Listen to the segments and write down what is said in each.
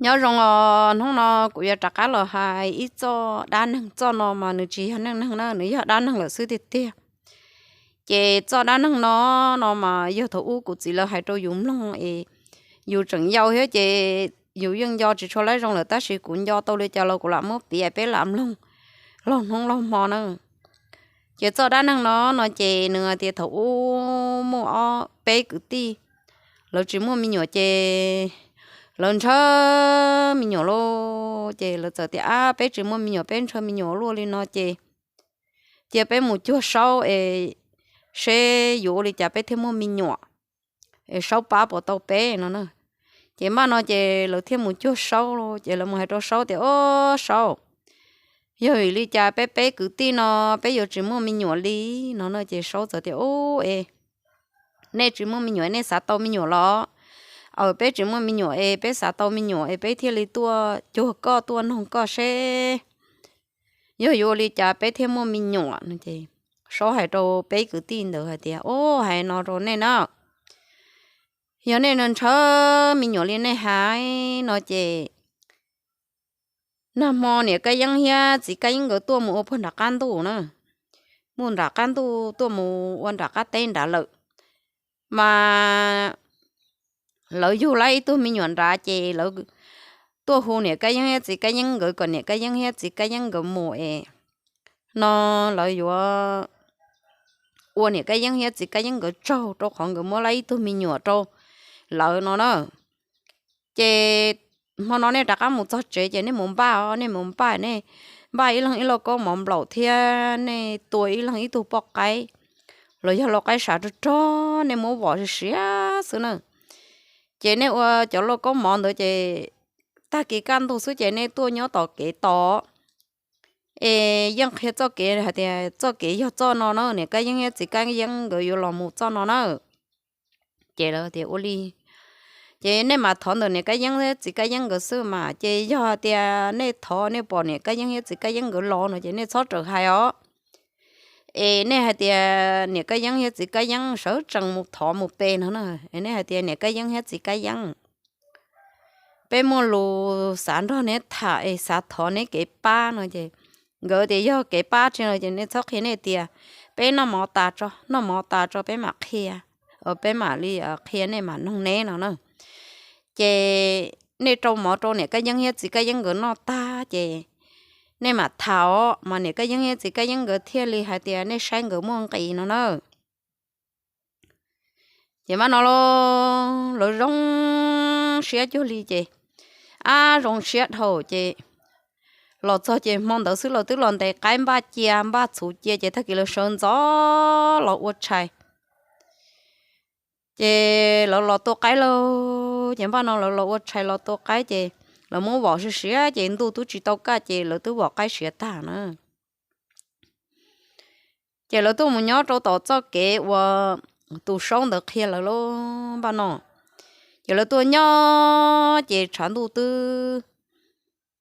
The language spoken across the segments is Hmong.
Nyob zoo os, hnub no kuv yuav rov qab los hais ib txoj dab neeg. Txoj no mas nws tsis yog neej neeg na, nws yog dab neeg lawm xwb tiag tiag. Ces txoj dab neeg no, no mas yog thaum ub kuv txiv lawv hais rau yus mloog es yus tseem yau thiab ces yus yeej nco tsis tshua laib zoo lawm, tab sis kuv nco tau li cas los kuv lam muab piav peb lam mloog laug hnub laug hmo na. Ces txoj dab neeg no, no ces nws hais tias thaum ub muaj ob peb kwv tij, lawv tsis muaj me nyuam ces lawv ntshaw me nyuam lauj. Ces lawv txawm tias, ab, peb tsis muaj me nyuam, peb ntshaw me nyuam luaj li no ces cia peb mus cuag Saub es seb yuav ua li cas peb thiaj muaj me nyuam, es Saub pab puas tau peb no na. Ces npaj no ces lawv thiaj mus cuag Saub, ces lawv mus hais rau Saub tias, Ob, Saub, yog vim li cas peb peb kwv tij no peb yuav tsis muaj me nyuam li no na? Ces Saub txawm tias, Ub, es nej tsis muaj me nyuam nej xav tau me nyuam los? Aws, peb tsis muaj me nyuam es peb xav tau me nyuam es peb thiaj li tuaj cuag koj, tuaj noog koj seb yog yuav ua li cas peb thiaj muaj me nyuam no. Ces Saub hais rau peb kwv tij ntawd hais tias, Ub, hais no rau nej na, yog nej ntshaw me nyuam li nej hais no ces nag hmo niam Kab Yeeb thiab txiv Kab Yeeb nkawd tuaj mus ua puag nram qab ntuj na, mus nram qab ntuj tuaj mus ua nram qab teb nrad lawm, mas lawv yug lawv ib tug me nyuam nrad ces lawv tuaj hu niam Kab Yeeb thiab txiv Kab Yeeb nkawd kom niam Kab Yeeb thiab txiv Kab Yeeb nkawd mus es no lawv yuav ua niam Kab Yeeb thiab txiv Kab Yeeb nkawd tsaug rau qhov nkawd muab lawv ib tug me nyuam rau lawv no na. Ces hmo no nej rov qab mus txog tsev ces nej mus npaj os, nej mus npaj, nej npaj ib leeg ib lauj kaub mov nplaum thiab nej tua ib leeg ib tug poj qaib los yog lau qaib sav rog rog, nej muab vom siav siav xwb na. Ces nej ua cov lauj kaub mov ntawd ces tag kis kaj ntug xwb ces nej tuaj nyob tom kev tos es yeej qhia txoj kev hais tias txoj kev yog txoj no na, niam Kab Yeeb thiab txiv Kab Yeeb nkawd yuav los mus txoj no na. Ces lawv tias, Ua li, ces nej mam thov ntawm niam Kab Yeeb thiab txiv Kab Yeeb nkawd xwb mas. Ces yog tias nej thov nej pom niam Kab Yeeb thiab txiv Kab Yeeb nkawd los no ces nej txhob rawm hais os. Es nej hais tias niam Kab Yeeb thiab txiv Kab Yeeb sawv tsees mus thov mus pe no na, nej hais tias, Niam Kab Yeeb thiab txiv Kab Yeeb, peb muaj lus xav nrog neb tham es xav thov neb kev pab no. Ces nkawd tias, Yog kev pab tsi no ces nej txhob qhia, nej tias, Peb noj mov tas tso, noj mov tas tso peb mam qhia, peb mam li qhia nej mam noog neb no na. Ces nej rau mov rau niam Kab Yeeb thiab txiv Kab Yeeb nkawd noj tag ces nej mam tham os. Mas niam Kab Yeeb thiab txiv Kab Yeeb nkawd thiaj li hais tias, Nej saib nkawd muaj nqis no na. Ces mam no lawv zoo siab cuag li ces ab zoo siab dhau ces los txog ces hmo ntawd xwb lawv twb los ntes qaib npaj cia npaj txhuv cia ces tag kis lawv sawv ntxov los ua tshais. Ces lawv los tua qaib lauj, ces npaj no lawv los ua tshais los tua qaib ces lawv muab vom siav siav ces ntuj twb tsis tau kaj ces lawv twb vom qaib siav tag na. Ces lawv tuaj mus nyob rau tom txoj kev uas tus Saub ntawd qhia lawv lauj npaj no. Ces lawv tuaj nyob ces tshav ntuj twb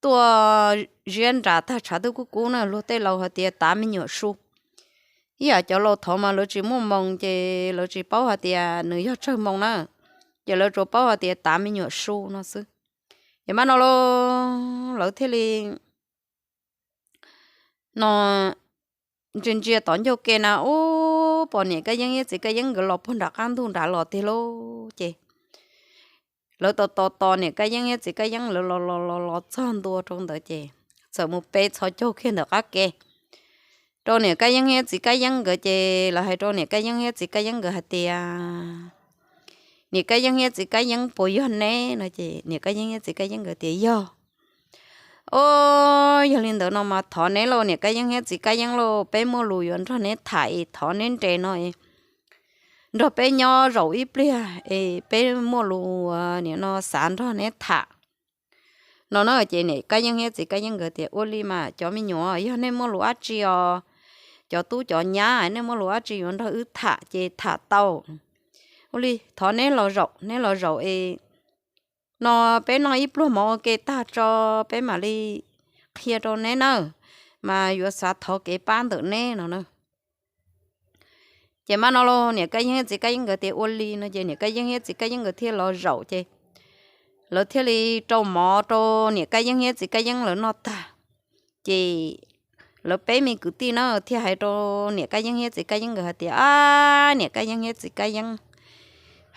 tuaj ziab nram tag, tshav twb kub kub na, luag tej laus hais tias tav me nyuam su. Ib yam cov laus thov mas lawv tsis muaj moos ces lawv tsis paub hais tias nws yog tsawg moos na, ces lawv tsuas paub hais tias tav me nyuam su no xwb. Ces mam no lawv thiaj li no ntsia ntsia tom ncauj ke na ub, pom niam Kab Yeeb thiab txiv Kab Yeeb nkawd los puag nram qab ntug nrad los tiag lauj. Ces lawv tos tos tos niam Kab Yeeb thiab txiv Kab Yeeb lawv los los los los txog ntua rau ntawd ces txawm mus pe txhos caug kiag ntawm qab ke rau niam Kab Yeeb thiab txiv Kab Yeeb nkawd. Ces lawv hais rau niam Kab Yeeb thiab txiv Kab Yeeb nkawd hais tias, Niam Kab Yeeb thiab txiv Kab Yeeb, puas yog neb no? Ces niam Kab Yeeb thiab txiv Kab Yeeb nkawd tias, Yog. Ob, yog li ntawd no mas thov neb lauj niam Kab Yeeb thiab txiv Kab Yeeb lauj, peb muaj lus yuav nrog neb tham es thov neb nres no nrog peb nyob zaum ib pliag es peb muaj lus nim no xav nrog neb tham no na. Ces niam Kab Yeeb thiab txiv Kab Yeeb nkawd tias, Ua li mas cov me nyuam, yog nej muaj lus dab tsi os, cov tub cov nyab, nej muaj lus dab tsi yuav nrog wb tham ces tham tau. Ua li thov neb los zaum, neb los zaum es no peb noj ib pluag mov ua ke tag tso peb mam li qhia rau neb nawb, mas yuav xav thov kev pab ntawm neb no na. Ces mam no los niam Kab Yeeb thiab txiv Kab Yeeb nkawd tias, Ua li no. Ces niam Kab Yeeb thiab txiv Kab Yeeb nkawd thiaj los zaum ces lawv thiaj li rau mov rau niam Kab Yeeb thiab txiv Kab Yeeb lawv noj tag, ces lawv peb me kwv tij na thiaj hais rau niam Kab Yeeb thiab txiv Kab Yeeb nkawd hais tias, Ab, niam Kab Yeeb thiab txiv Kab Yeeb,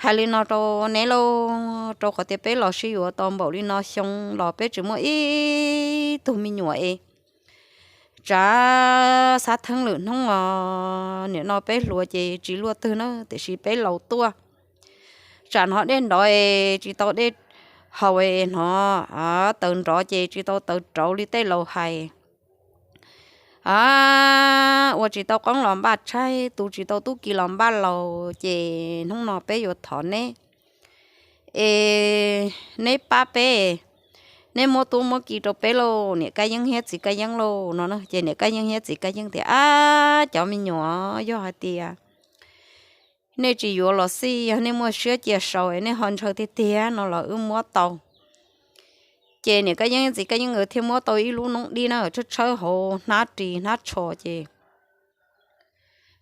hais li no rau neb lauj, rau qhov tias peb los sib yuav tau npaum li no xyoo los peb tsis muaj ib tug me nyuam es tsav xav theeb lwm hnub os, nim no peb hluas ces tsis luaj twg na, tiam sis peb laus tuaj, tsam hnov dej nrov es tsis tau dej haus, hnov taws nrov ces tsis tau taws rauv li tej laus hais. A, ua tsis tau qoob los npaj tshaib, tu tsis tau tub ki los npaj laus, ces hnub no peb yuav thov neb es neb pab peb, neb muab tub muab ki rau peb lauj, niam Kab Yeeb thiab txiv Kab Yeeb lauj no. Ces niam Kab Yeeb thiab txiv Kab Yeeb tias, Ab, cov me nyuam, yog hais tias nej tsis yuav los xij, yog nej muaj siab cia sau es nej ho ntshaw tiag tiag no los wb muab tau. Ces niam Kab Yeeb txiv Kab Yeeb nkawd thiaj muab tau ib lub noob dib na, tshawb tshawb hauv hnab ris hnab tsho ces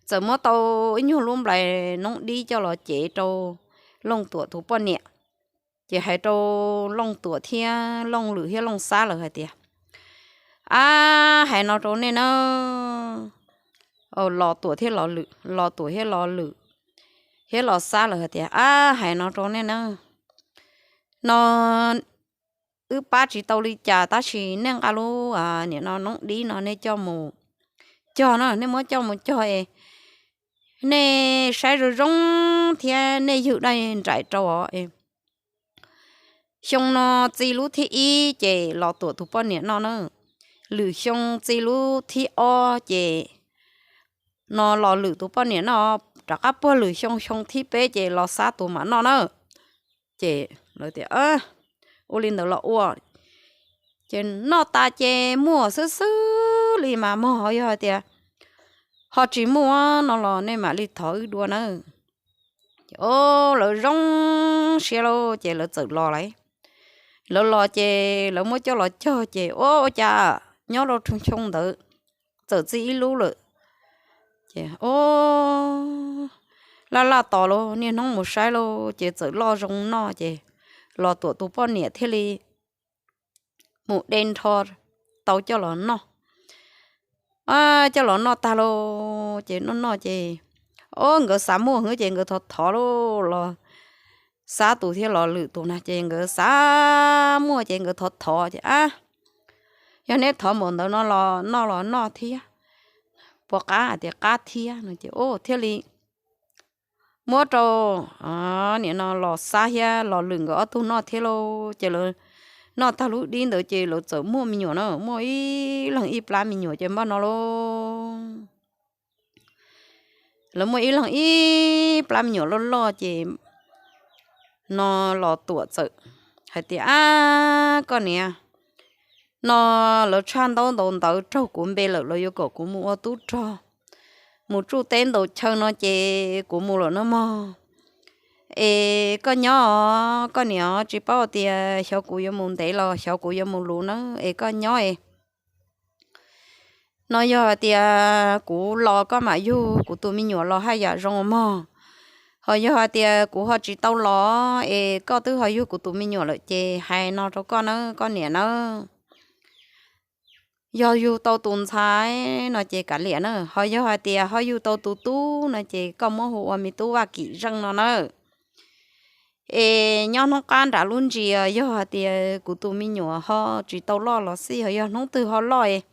txawm muab tau ib nyuag lub nplais noob dib coj los cev rau Looj Tuam tus poj niam. Ces hais rau Looj Tuam thiab Looj Lwm thiab Looj Xab lawm hais tias, Ab, hais no rau nej na, Los Tuam thiab Los Lwm, Los Tuam thiab Los Lwm thiab Los Xab lawm hais tias, Ab, hais no rau nej na, no wb pab tsis tau li cas tab sis nej nqa lub, nim no noob dib no nej coj mus cog na, nej muab coj mus cog es nej saib zoo zoo thiab nej ywg daj nraim rau os. Xyoo no txi lub thib ib ces Los Tuam tus poj niam noj na, lwm xyoo txi lub thib ob ces no Los Lwm tus poj niam noj, rov qab puag lwm xyoo, xyoo thib peb ces Los Xab tus mam noj na. Ces lawv tias, Ua li ntawd los ua. Ces noj tas ces muaj xwb xwb li mas mog, yog hais tias ho tsis muaj no los nej mam li thov wb dua na. Ces o, lawv zoo siab lauj, ces lawv txawm los lawm. Lawv los ces lawv muab coj los cog ces ua ua cas nyob rau xyoo ntawd txawm txi ib lub lawm. Ces o, laj laj tos lauj, niaj hnub mus saib lauj, ces txawm loj zoo noj ces Los Tuam tus poj niam thiaj li mus de nrho tau coj los noj. Coj los noj tag lauj, ces noj noj ces o, nkawd xav muaj heev ces nkawd thov thov lauj, Los Xab tus thiab Los Lwm tus na ces nkawd xav muaj ces nkawd thov thov ces, Ab, yog neb thov npaum ntawd no los noj los noj thiab, puas qab? Hais tias qab thiab no ces thiaj li muab rau nim no Los Xab thiab Los Lwm nkawd ob tug noj thiab lauj. Ces lawv noj tag lub dib ntawd ces lawv txawm muaj me nyuam na, muaj ib leeg ib plab me nyuam ces npaj no lauj. Lawv muaj ib leeg ib plab me nyuam loj loj ces no Los Tuam txawm hais tias, Ab, koj niam, no lawv tshaj ntaub ntau ntawv raug kuv npe lawm, lawv yuav kom kuv mus ua tub rog, mus tsuj teb ntaus chaw no ces kuv mus lawm no mog. Es koj nyob, koj niam, tsis paub tias xyov kuv yuav mus ntev los xyov kuv yuav mus luv na, es koj nyob es no yog hais tias kuv los koj mam yug kuv tus me nyuam los haj yam zoo mog. Ho yog hais tias kuv ho tsis tau los es koj twb ho yug kuv tus me nyuam lawm ces hais no rau koj na, koj niam na, yog yug tau tus ntxhais no ces kav liam na, ho yog hais tias ho yug tau tus tub no ces koj muab hu ua me tub Vaj Kim Zeej no na. Es nyob hnub qab nram lub ntsis yog hais tias kuv tus me nyuam ho tsis tau loj los xij, ho yog hnub twg ho loj es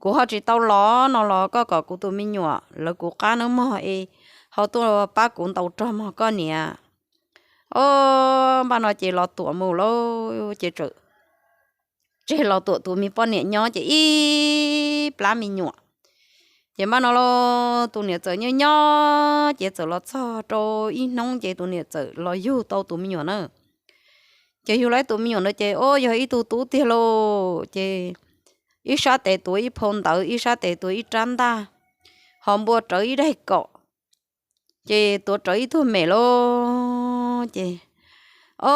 kuv ho tsis tau los no los koj kom kuv tus me nyuam lawv kuv qab nawb mog, es ho tuaj pab kuv ntaus rog mog koj niam. O, npaj no ces Los Tuam mus lauj, ces tseg Los Tuam tus me poj niam nyob ces ib plab me nyuam. Ces npaj no lauj, tus niam txawm nyob nyob ces txawm los txog rau ib hnub ces tus niam txawm los yug tau tus me nyuam na. Ces yug tau tus me nyuam ntawd ces o, yog ib tug tub tiag lauj, ces ib sab tes tuav ib phau ntawv, ib sab tes tuav ib rab ntaj, ho npua rawv ib daig kaum, ces tuav rawv ib tug mem lauj. Ces o,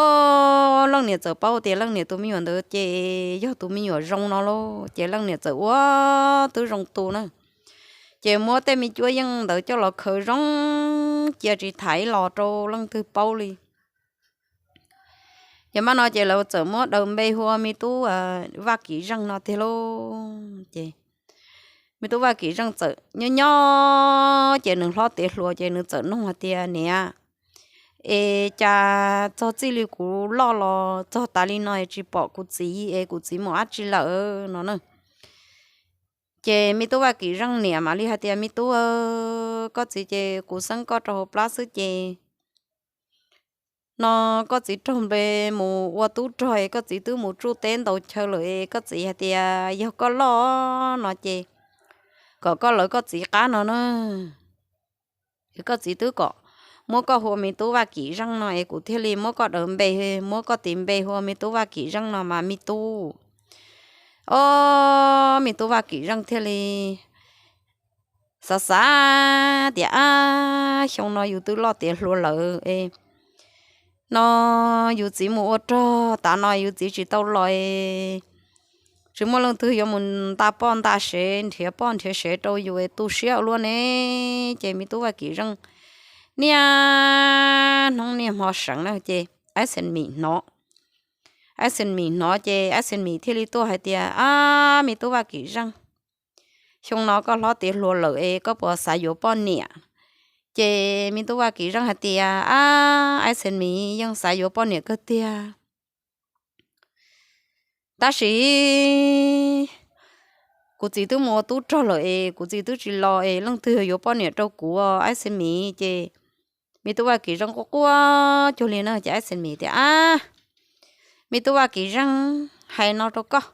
leej niam txawm paub tias leej niam tus me nyuam ntawd ces yog tus me nyuam zoo no lauj, ces leej niam txawm ua tib zoo tu na, ces muab tej me cuab yeej ntawd coj los khaws zoo, cia tsis tham ib los rau leej twg paub li. Ces mas no ces lawv txawm muab daws npe hu ua me tub Vaj Kim Zeej no tiag lauj. Ces me tub Vaj Kim Zeej txawm nyob nyob ces nws hlob tiav hluas ces nws txawm nug hais tias, Niam, es cas txog txij li kuv loj los txog tas li no es tsis pom kuv txiv es kuv txiv mus dab tsi lawm no na? Ces me tub Vaj Kim Zeej niam mam li hais tias, Me tub, koj txiv ces kuv xeeb koj rau hauv plab xwb ces no koj txiv raug npe mus ua tub rog es koj txiv twb mus tsuj teb ntaus chaw lawm es koj txiv hais tias yog koj loj no ces kom koj lawv koj txiv qab no na. Es koj txiv twb kom muab koj hu ua me tub Vaj Kim Zeej no es kuv thiaj li muab koj daws npe, muab koj tis npe hu ua me tub Vaj Kim Zeej no mas me tub. Ob, me tub Vaj Kim Zeej thiaj li xav xav tias, Ab, xyoo no yus twb loj tiav hluas lawm es no yus txiv mus ua rog tas no yus txiv tsis tau los es tsis muaj leej twg yuav mus nta poj nta sev, nrhiav poj nrhiav sev rau yus es tu siab ua luaj ne. Ces me tub Vaj Kim Zeej niaj hnub niaj hmo seev na ces Ab Xees Mim hnov. Ab Xees Mim hnov ces Ab Xees Mim thiaj li tuaj hais tias, Ab, me tub Vaj Kim Zeej, xyoo no koj hlob tiav hluas lawm es koj puas xav yuav poj niam? Ces me tub Vaj Kim Zeej hais tias, Ab, Ab Xees Mim, yeej xav yuav poj niam kawg tiag. Tab sis kuv txiv twb mus ua tub rog lawm es kuv txiv twb tsis los es leej twg yuav yuav poj niam rau kuv, Ab Xees Mim? Ces me tub Vaj Kim Zeej quaj quaj cuag li na ces Ab Xees Mim tias, Ab, me tub Vaj Kim Zeej, hais no rau koj,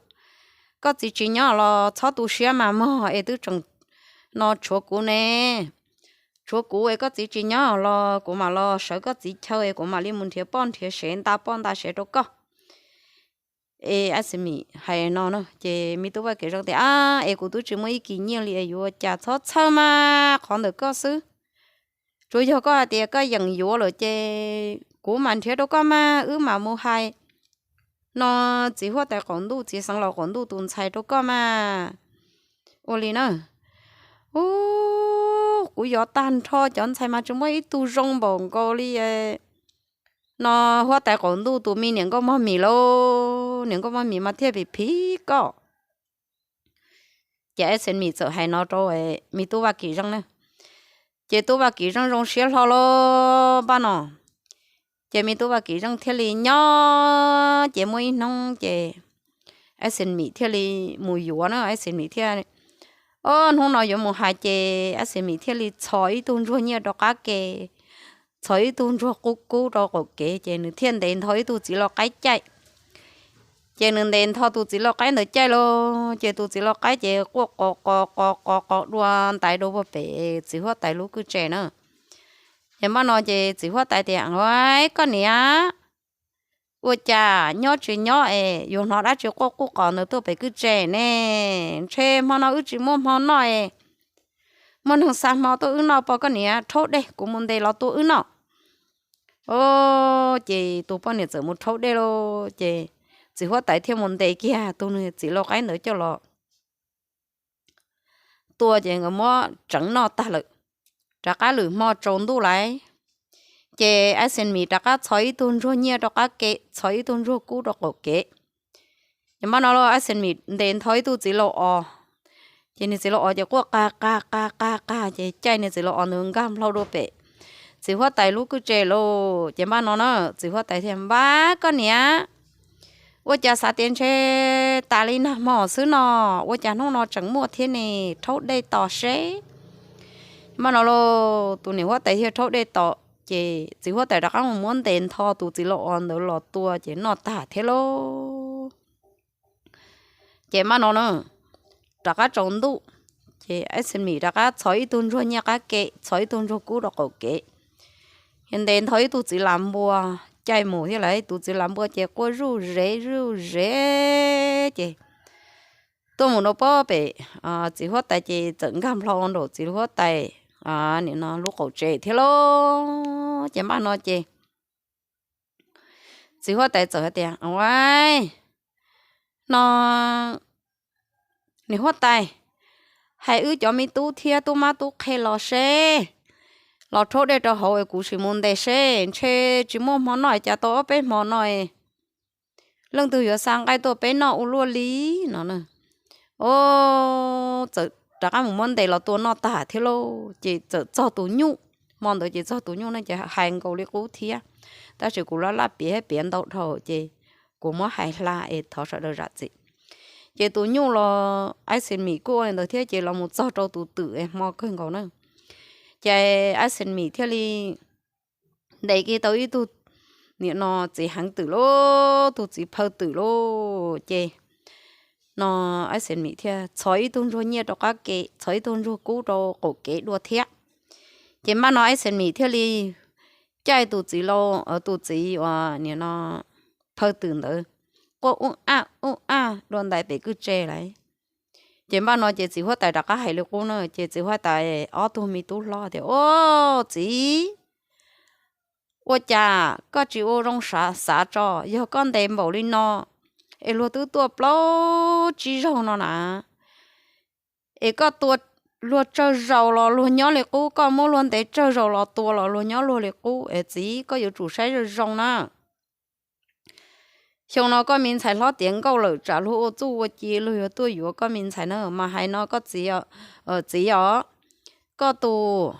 koj txiv tsis nyob los txhob tu siab mas mog es twb tseem no tshuav kuv ne. Tshuav kuv es koj txiv tsis nyob los kuv mam los sawv koj txiv chaw es kuv mam li mus nrhiav poj nrhiav sev nta poj nta sev rau koj. Es Ab Xees Mim hais no na ces me tub Vaj Kim Zeej tias, Ab, es kuv twb tsis muaj ib kis nyiaj li es yuav ua cas, txhob txhawj mas, qhov ntawm koj xwb. Tsuas yog koj hais tias koj yeem yuav lawm ces kuv mam nrhiav rau koj mas, wb mam mus hais no txiv huab tais qaum ntuj, txiv xeev laus qaum ntuj tus ntxhais rau koj mas. Ua li na, ub, kuv yuav tag nrho cov ntxhais mas tsis muaj ib tug zoo npaum nkaus li no huab tais qaum ntuj tus me niam nkauj mog mis lauj, niam nkauj mog mis mas thiaj pim phiv koj. Ces Ab Xees Mim txawm hais no rau me tub Vaj Kim Zeej na. Ces tub Vaj Kim Zeej zoo siab hlo lauj npaj no. Ces me tub Vaj Kim Zeej thiaj li nyob ces muaj ib hnub ces Ab Xees Mim thiaj li mus yuav na, Ab Xees Mim thiaj, ob, hnub no yuav mus hais ces Ab Xees Mim thiaj li txhos ib tug ntsuag nyiaj rau qab ke, txhos ib tug ntsuag qub kub rau qaum kev ces nws thiaj ntes ntho ib tug txiv lau qaib caij. Ces nws ntes ntho tus txiv lau qaib ntawd caij lauj, ces tus txiv lau qaib ces quaj qos qos qos qos qos dua ntais rau puag pem txiv huab tais lub kwj tse na. Ces npaj no ces txiv huab tais tias, Koj niam, ua cas nyob tsis nyob es yuav hnov dab tsi quaj quj qos ntawd tuaj pem kwj tse ne? Ntshe hmo no wb tsis muaj hmo noj es muaj neeg xa hmo tuaj wb noj pob, koj niam rhaub dej kuv mus ntes los tua wb noj. Ces tus poj niam txawm mus rhaub dej lauj, ces txiv huab tais thiaj mus ntes kiag tus txiv lau qaib ntawd coj los tua ces nkawd muab tseev noj tag lawm. Rov qab lwm hmo tsaus ntuj lawm, ces Ab Xees Mim rov qab txhos ib tug ntsuag nyiaj rau qab ke, txhos ib tug ntsuag kub rau qaum kev. Ces npaj no los Ab Xees Mim ntes ntho ib tug txiv lau os, ces niag txiv lau os ces quaj qag qag qag qag qag ces caij niag txiv lau os ntawd nkag nplho dua pem txiv huab tais lub kwj tse lauj. Ces npaj no na txiv huab tais thiaj, Npab, koj niam, ua cas xav tias ntshe tas li nag hmo xwb no, ua cas hnub no tseem muaj thiab ne? Rhaub dej tos seb. Npaj no los tus niam huab tais thiaj rhaub dej tos, ces txiv huab tais rov qab mus muab ntes ntho tus txiv lau os ntawd los tua ces noj tag thiab lauj. Ces npaj no na rov qab tsaus ntuj, ces Ab Xees Mim rov qab txhos ib tug ntsuag nyiaj qab ke, txhos ib tug ntsuag kub rau qaum kev, ntes ntho ib tug txiv lau npua caij mus thiab lawm. Tus txiv lau npua ces quaj zuj zus zuj zus ces tuaj mus rau pob pem txiv huab tais ces txawm nkag nplho nraum txiv huab tais nim no lub qaum tse thiab lauj. Ces npaj no ces txiv huab tais txawm hais tias, Ua no niam huab tais, hais wb cov me tub thiab tub mab tub qhe los seb, los rhaub dej rau hauv es kuv sim mus ntes seb, ntshe tsis muaj hmo noj cas tau ob peb hmo no es leej twg yuav xa nqaij tuaj peb noj ua luaj li no na. O, txawm rov qab mus muab ntes los tua noj tag thiab lauj, ces txawm txog tus nyuj. Hmo ntawd ces txog tus nyuj ne ces hais nkaus li qub thiab, tab sis kuv laj laj piav thiab piav ntau dhau ces kuv muab hais hla es thov sawv daws zam txim. Ces tus nyuj los Ice and Mim kuj ua li ntawd thiab ces los mus txog rau tus twm es hmo kawg nkaus na. Ces Ice and Mim thiaj li ntes kiag tau ib tug, nim no txiv heev twm lauj, tus txiv phaw twm lauj. Ces no Ice and Mim thiaj txhos ib tug ntsuag nyiaj rau qab ke, txhos ib tug ntsuag kub rau qaum kev dua thiab. Ces npaj no Ice and Mim thiaj li caij tus txiv lau, tus txiv uas nim no phaw twm ntawd quaj ub aj ub aj dua ntais pem kwj tse lawm. Ces npaj no ces txiv huab tais rov qab hais li qub na, ces txiv huab tais ob tug me tub hlob tias, O, txiv, ua cas koj tsis ua zoo xav tso, yog koj ntes npaum li no es luag twb tuaj plaub tsib zaug no na, es koj tua luag tsawg zaus los luag nyob li qub, koj muab luag ntes tsawg zaus los tua los luag nyob luag li qub es txiv, koj yuav tsum saib zoo zoo na. Xyoo no koj me ntxhais hlob tiav nkauj lawm, tsam luag ua txuj ua ci luag yuav tuaj yuav koj me ntxhais na. Mas hais no koj txiv, txiv os, koj tus,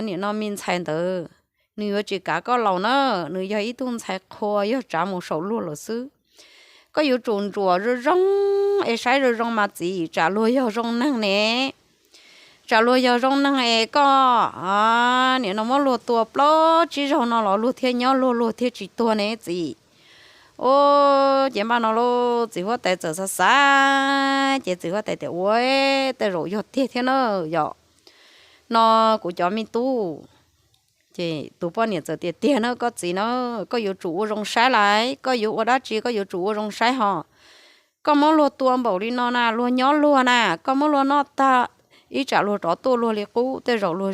nim no me ntxhais ntawd nws yuav tsis kav koj laus na, nws yog ib tug ntxhais qhua yog tsav mus saum luag lawm xwb. Koj yuav tsum ntsuam zoo zoo es saib zoo zoo mas txiv, tsam luag yog zoo neeg ne. Tsam luag yog zoo neeg es koj nim no muab luag tua plaub tsib zaug no los luag thiaj nyob luag, luag thiaj tsis tuag ne txiv. O, ces npaj no lauj, txiv huab tais txawm xav xav, ces txiv huab tais tias, Ua, tej zaum yog tiag thiab na, yog no kuv cov me tub. Ces tus poj niam txawm tias, Tiag na koj txiv na, koj yuav tsum ua zoo saib lawm, koj yuav ua dab tsi koj yuav tsum ua zoo saib ho. Koj muab luag tua npaum li no na, luag nyob luag na, koj muab luag noj tag ib tsam luag rov tuaj luag li qub, tej zaum luag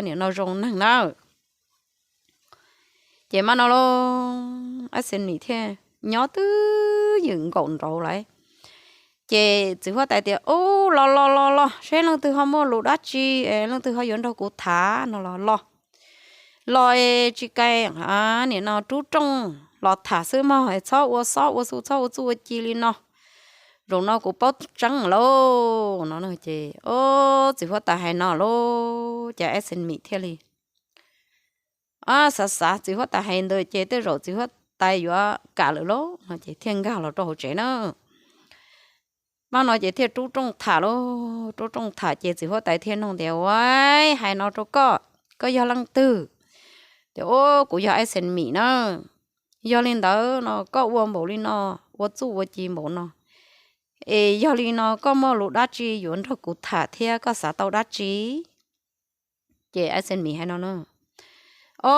nim no zoo neeg na. Ces npaj no lauj, Ice and Mim thiaj nyob twb ywm nkaum nraud lawm. Ces txiv huab tais tias, Ub, los los los los, seb leej twg ho muaj lus dab tsi, leej twg ho yuav nrog kuv tham no los los. Los es tsis kais, nim no rub rooj los tham xwb mog, txhob ua xob ua xu, txhob ua txuj ua ci li no. Zaum no kuv paub tseeb lauj no. Ces o, txiv huab tais hais no lauj, ces Ice and Mim thiaj li xav xav, txiv huab tais hais ntawd ces tej zaum txiv huab tais yuav kam lawm lauj no, ces thiaj nkag los rau hauv tsev na. Npaj no ces thiaj rub rooj tham lauj, rub rooj tham ces txiv huab tais thiaj nug tias, Ua, hais no rau koj, koj yog leej twg? Ces, O, kuv yog Ice and Mim na. Yog li ntawd no koj ua npaum li no, ua txuj ua ci npaum no, es yog li no koj muaj lus dab tsi yuav nrog kuv tham thiab koj xav tau dab tsi? Ces Ice and Mim hais no na, O,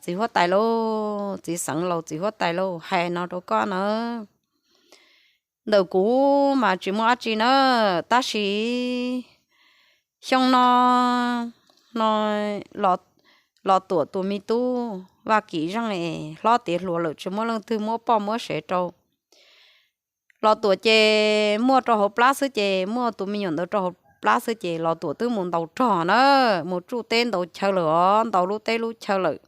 txiv huab tais lauj, txiv xeev laus txiv huab tais lauj, hais no rau koj na, ntawm kuv mas tsis muaj dab tsi na, tab sis xyoo no, no Los Tuam tus me tub Vaj Kim Zeej es hlob tiav hluas lawm, tsis muaj leej twg muab poj muab sev rau. Los Tuam ces muaj rau hauv plab xwb, ces muaj tus me nyuam ntawd rau hauv plab xwb, ces Los Tuam twb mus ntaus rog na, mus tsuj teb ntaus chaw lawm os, ntaus lub teb lub chaw lawm.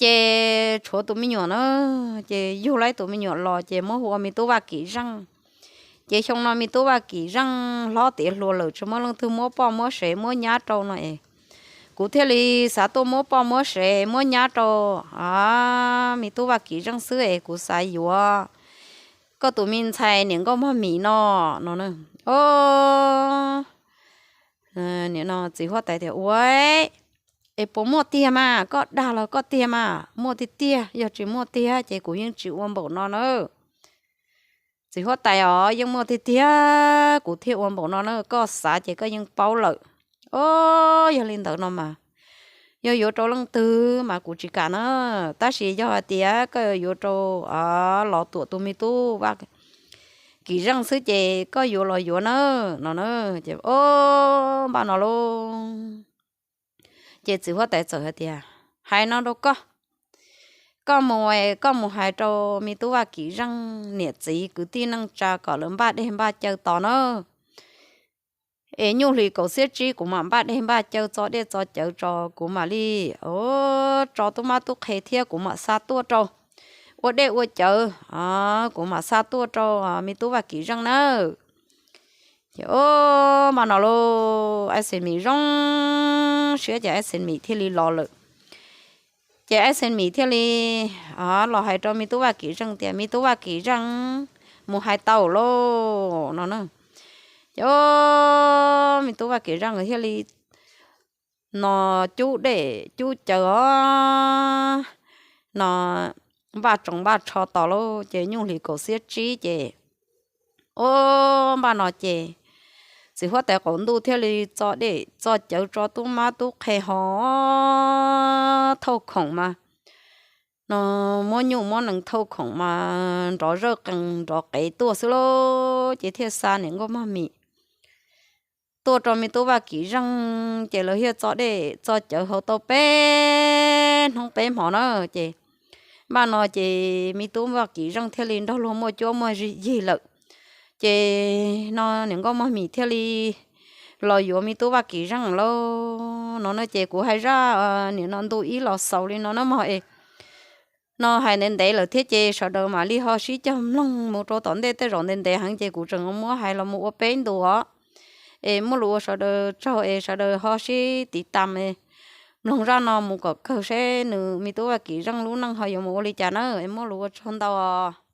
Ces tshuav tus me nyuam na, ces yug lawm tus me nyuam los ces muab hu ua me tub Vaj Kim Zeej. Ces xyoo no me tub Vaj Kim Zeej hlob tiav hluas lawm, tsis muaj leej twg muab poj muab sev muab nyab rau no es, kuv thiaj li xav tuaj muab poj muab sev muab nyab rau me tub Vaj Kim Zeej xwb es kuv xav yuav koj tus me ntxhais niam nkauj mog Mim no, no. O, nim no txiv huab tais tias, Ua, es puas muaj tiag mas? Koj dag los koj tiag mas, muaj tiag tiag, yog tsis muaj tiag ces kuv yeej tsis ua npaum no na. Txiv huab tais os, yeej muaj tiag tiag kuv thiaj ua npaum no na, koj xav ces koj yeej paub lawm. O, yog li ntawd no mas, yog yuav rau leej twg mas kuv tsis kam na, tab sis yog hais tias koj yuav rau Los Tuam tus me tub Vaj Kim Zeej xwb ces koj yuav los yuav na, no. Ces o, npaj no lauj, ces txiv huab tais txawm hais tias, Hais no rau koj, koj mus, koj mus hais rau me tub Vaj Kim Zeej niam txiv kwv tij neej tsa kom lawv npaj dej npaj cawv tos na. Es nyuj hlis kaum xiab tsib kuv mam npaj dej npaj cawv txo dej txo cawv tso, kuv mam li tso tub mab tub qhe thiab kuv mam xa tuaj rau ua dej ua cawv, kuv mam xa tuaj rau me tub Vaj Kim Zeej nawb. Ces o, npaj no lauj, Ais Xees Mim zoo siab ces Ais Xees Mim thiaj li los lawm. Ces Ais Xees Mim thiaj li los hais rau me tub Vaj Kim Zeej tias, Me tub Vaj Kim Zeej, mus hais tau lauj, no na. Ces o, me tub Vaj Kim Zeej thiaj li no cub dej cub cawv os, no npaj tsoos npaj tsho tos lauj, ces nyuj hlis kaum xiab tsib ces o, npaj no ces txiv huab tais qaum ntuj thiaj li txo dej txo cawv tso tub mab tub qhe ho thauj khoom mas, no muab nyuj muab nees thauj khoom mas nrov zawj qees nrov qees tuaj xwb lauj. Ces thiaj xa niam nkauj mog mim tuaj rau me tub Vaj Kim Zeej, ces lawv thiaj txo dej txo cawv hauv tau peb hnub peb hmo na. Ces npaj no ces me tub Vaj Kim Zeej thiaj li nrog luag muaj cuab muaj yig lawm. Ces no niam nkauj mog mim thiaj li los yuav me tub Vaj Kim Zeej lauj. No no ces kuv hais zaj nim no ntu ib los xaus li no na mog es, no hais ntev ntev lawm thiab ces sawv daws mam li ho sib cog mloog mus rau tom ntej, tej zaum ntev ntev heev ces kuv tseem muab hais los mus ua peb ntu os. Es muaj lus ua sawv daws tsaug es sawv daws ho sib tiv tam mloog zaj no mus kom kawg seb nws me tub Vaj Kim Zeej lub neej ho yuav mus ua li cas na. Es muaj lus ua tsaug ntau os.